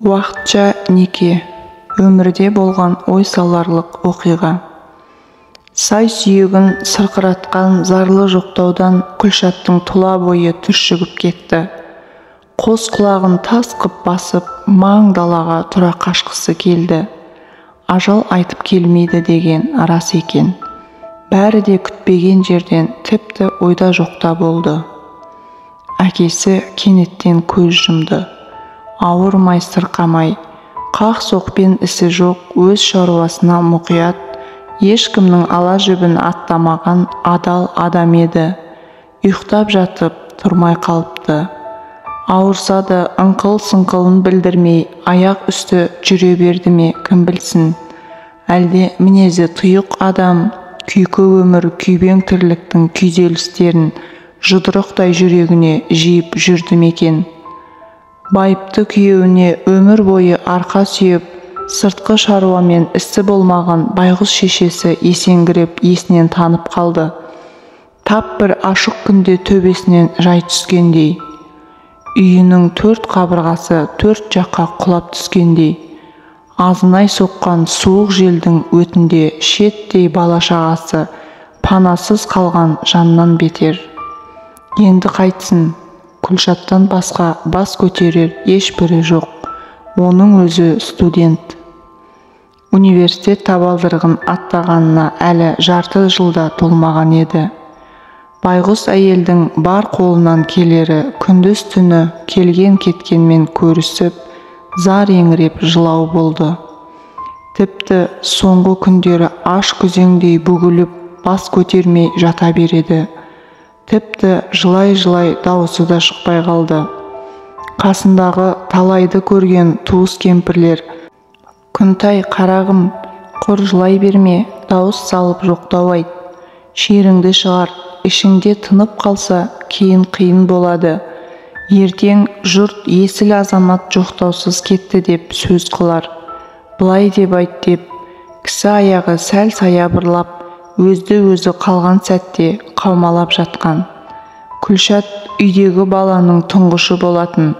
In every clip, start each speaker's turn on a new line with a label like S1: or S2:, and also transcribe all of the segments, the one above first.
S1: Уақытша неке өмірде болған ой саларлық оқиға. Сай сүйегін сырқыратқан зарлы жоқтаудан Күлшаттың тұла бойы түршігіп кетті. Қос құлағын тас қып басып, маң далаға тұра қашқысы келді. Ажал айтып келмейді деген рас екен. Бәрі де күтпеген жерден, тіпті ойда жоқта болды. Әкесі кенеттен көз жұмды. Ауырмай, сырқамай, қақ соқпен ісі жоқ, өз шаруасына мұқият, ешкімнің ала жібін аттамаған адал адам еді. Ұйықтап жатып, тұрмай қалыпты. Ауырса да ыңқыл-сыңқылын білдірмей, аяқ үсті жүре берді ме, кім білсін. Әлде мінезі тұйық адам, күйкі өмір, күйбең тірліктің күйзелістерін жұдырықтай жүрегіне жиып жүрді ме екен? Байыпты күйеуіне өмір бойы арқа сүйеп, сыртқы шаруамен ісі болмаған байғұс шешесі есеңгіреп есінен танып қалды. Тап бір ашық күнде төбесінен жай түскендей. Үйінің төрт қабырғасы төрт жаққа құлап түскендей. Азынай соққан суық желдің өтінде шеттей бала-шағасы панасыз қалған жаннан бетер. Енді қайтсын? Күлшаттан басқа бас көтерер ешбірі жоқ. Оның өзі студент. Университет табалдырығын аттағанына әлі жарты жылда толмаған еді. Байғұс әйелдің бар қолынан келері күндіз-түні келген-кеткенмен көрісіп, зар еңіреп жылау болды. Тіпті соңғы күндері аш күзеңдей бүгіліп, бас көтермей жата береді. Тіпті жылай-жылай дауысы да шықпай қалды. Қасындағы талайды көрген туыс кемпірлер, «Күнтай, қарағым, құр жылай берме, дауыс салып жоқтау айт, шеріңді шығар, ішіңде тынып қалса, кейін қиын болады. Ертең жұрт есіл азамат жоқтаусыз кетті деп сөз қылар. Былай деп айт» деп, кісі аяғы сәл саябырлап, өзді-өзі қалған сәтте қаумалап жатқан. Күлшат үйдегі баланың тұңғышы болатын.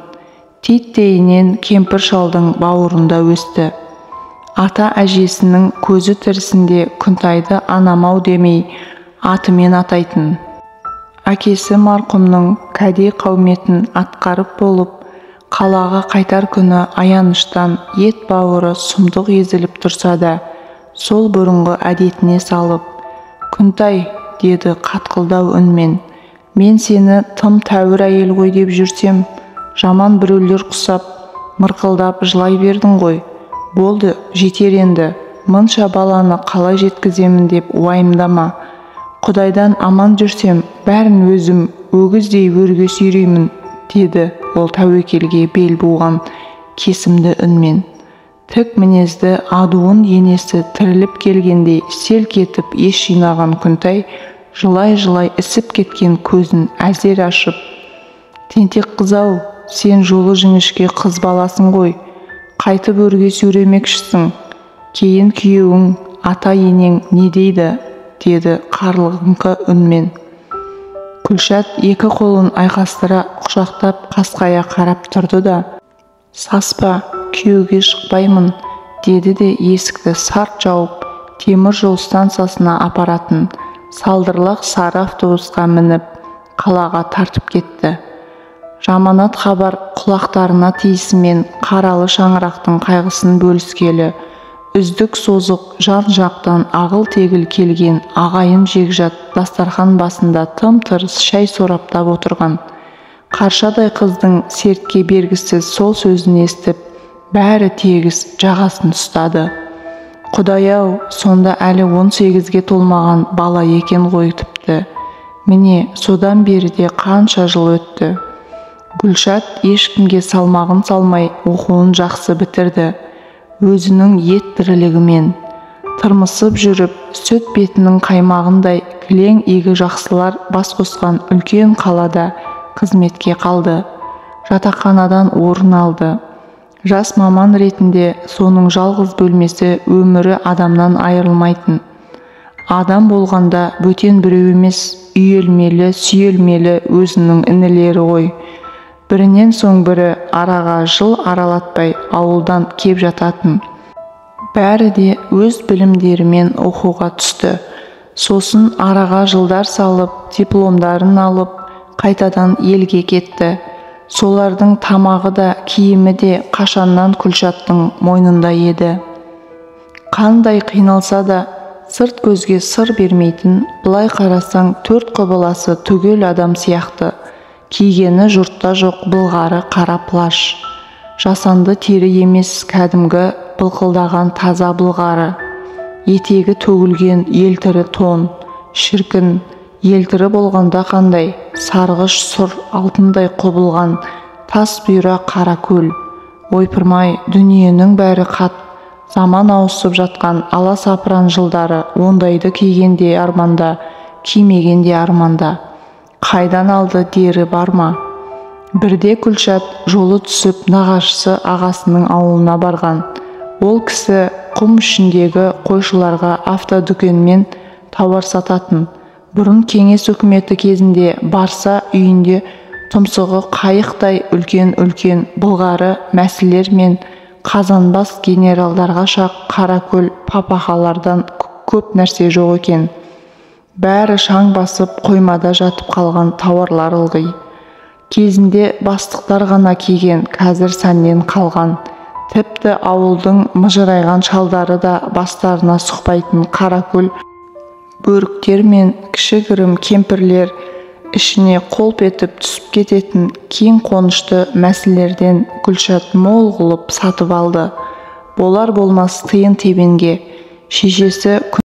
S1: Титтейінен кемпір шалдың бауырында өсті. Ата әжесінің көзі тірісінде Күнтайды анамау демей, атымен атайтын. Әкесі марқұмның кәде қауметін атқарып болып, қалаға қайтар күні аяныштан ет бауыры сұмдық езіліп тұрса да, сол бұрынғы әдетіне салып, «Күнтай, – деді қатқылдау үнмен, – мен сені тым тәуір әйел ғой деп жүрсем, жаман біреулер құсап, мырқылдап жылай бердің ғой. Болды, жетер енді, мұнша баланы қалай жеткіземін деп уайымдама. Құдайдан аман жүрсем, бәрін өзім өгіздей өрге сүйреймін, деді ол тәуекелге бел буған кесімді үнмен. Тік мінезді адуын енесі тіріліп келгендей селк етіп ес жинаған Күнтай жылай-жылай ісіп кеткен көзін әзер ашып, «Тентек қыз-ау, сен жолы жіңішке қыз баласың ғой, қайтып өрге сүйремекшісің, кейін күйеуің, ата-енең не дейді?» деді қарлығыңқы үнмен. Күлшат екі қолын айқастыра құшақтап қасқая қарап тұрды да, «Саспа, күйеуге шықпаймын», деді де есікті сарт жауып, темір жол станциясына апаратын салдырлақ сары автобусқа мініп, қалаға тартып кетті. Жаманат хабар құлақтарына тиісімен қаралы шаңырақтың қайғысын бөліскелі, үздік созық жан-жақтан ағыл-тегіл келген ағайын жекжат дастархан басында тым-тырыс шай сораптап отырған. Қаршадай қыздың сертке бергісіз сол сөзін естіп, бәрі тегіс жағасын ұстады. Құдай-ау, сонда әлі 18-ге толмаған бала екен ғой тіпті. Міне, содан бері де қанша жыл өтті. Күлшат ешкімге салмағын салмай оқуын жақсы бітірді. Өзінің ет тірілігімен тырмысып жүріп, сүт бетінің қаймағындай кілең игі жақсылар бас қосқан үлкен қалада қызметке қалды. Жатақханадан орын алды. Жас маман ретінде соның жалғыз бөлмесі өмірі адамнан айырылмайтын. Адам болғанда бөтен біреу емес, үйелмелі, сүйелмелі өзінің інілері ғой. Бірінен соң бірі араға жыл аралатпай ауылдан кеп жататын. Бәрі де өз білімдерімен оқуға түсті. Сосын араға жылдар салып, дипломдарын алып, қайтадан елге кетті. Солардың тамағы да, киімі де қашаннан Күлшаттың мойнында еді. Қандай қиналса да, сырт көзге сыр бермейтін, былай қарасаң төрт құбыласы түгел адам сияқты. Кигені жұртта жоқ былғары қара плащ. Жасанды тері емес, кәдімгі былқылдаған таза былғары. Етегі төгілген елтірі тон, шіркін, елтірі болғанда қандай, сарғыш сұр алтындай құбылған тас бұйра қара көл. Ойпырмай, дүниенің бәрі қат, заман ауысып жатқан аласапыран жылдары ондайды киген де арманда, кимеген де арманда. Қайдан алды дері бар ма? Бірде Күлшат жолы түсіп нағашысы ағасының ауылына барған. Ол кісі құм ішіндегі қойшыларға автодүкенмен тауар сататын. Бұрын кеңес үкіметі кезінде барса үйінде тұмсығы қайықтай үлкен-үлкен былғары мәсілер мен қазанбас генералдарға шақ қаракөл папахалардан көп нәрсе жоқ екен. Бәрі шаң басып қоймада жатып қалған тауарлар ылғи. Кезінде бастықтар ғана киген, қазір сәннен қалған. Тіпті ауылдың мыжырайған шалдары да бастарына сұқпайтын қаракөл бөріктер мен кішігірім кемпірлер ішіне қолп етіп түсіп кететін кең қонышты мәсілерден Күлшат мол қылып сатып алды. Болар болмас тиын тебенге шешесі